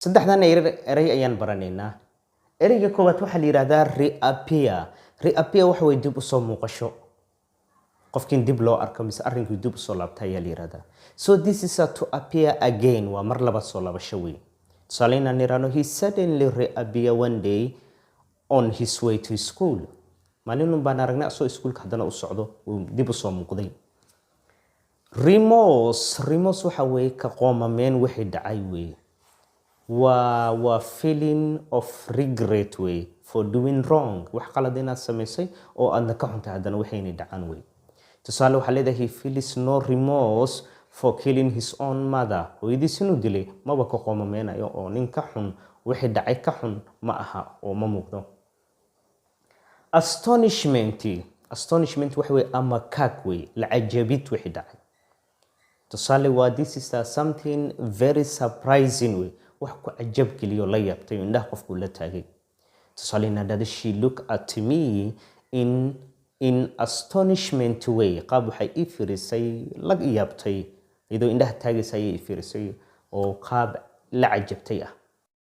Saddexdan erey ayaan baranaynaa. Ereyga koowaad waxaa la yidhahdaa reappear. Reappear waxa weye dib usoo muuqasho, qofkiin dib loo arko mise arrinkii dib usoo laabta ayaa la yihahdaa. So this is a to appear again, waa mar labaad soo laabasho weyn. Tusaale, inaan irahno, "He suddenly reappear one day on his way to school." Maalinun baan aragnay asoo iskuulka haddana u socdo, uu dib usoo muuqday. Remorse. Remorse waxa weeye ka qoomameen wixii dhacay weeye. Waa feeling of regret wey for doing wrong, wax qalad inaad samaysay oo aadna ka xuntay haddana waxaynay dhacaan wey. Tusaale, waxaa leedahay, "He feels no remorse for killing his own mother." Hooyadiis inuu dilay maba ka qoomameynayo, oo nin ka xun wixii dhacay ka xun ma aha oo ma muuqdo. Astonishment. Astonishment waxa wey ama kaag wey, la cajabid wixii dhacay. Tusaale waa, "This is a something very surprising" wey, wax ku cajab geliyo, la yaabtay oo indhaha qofku la taagay. Tusaale, inaad dhahdo, "She look at me in astonishment way." Qaab waxay ii fiirisay la yaabtay, iyadoo indhaha taagaysa ayay ii fiirisay oo qaab la cajabtay ah.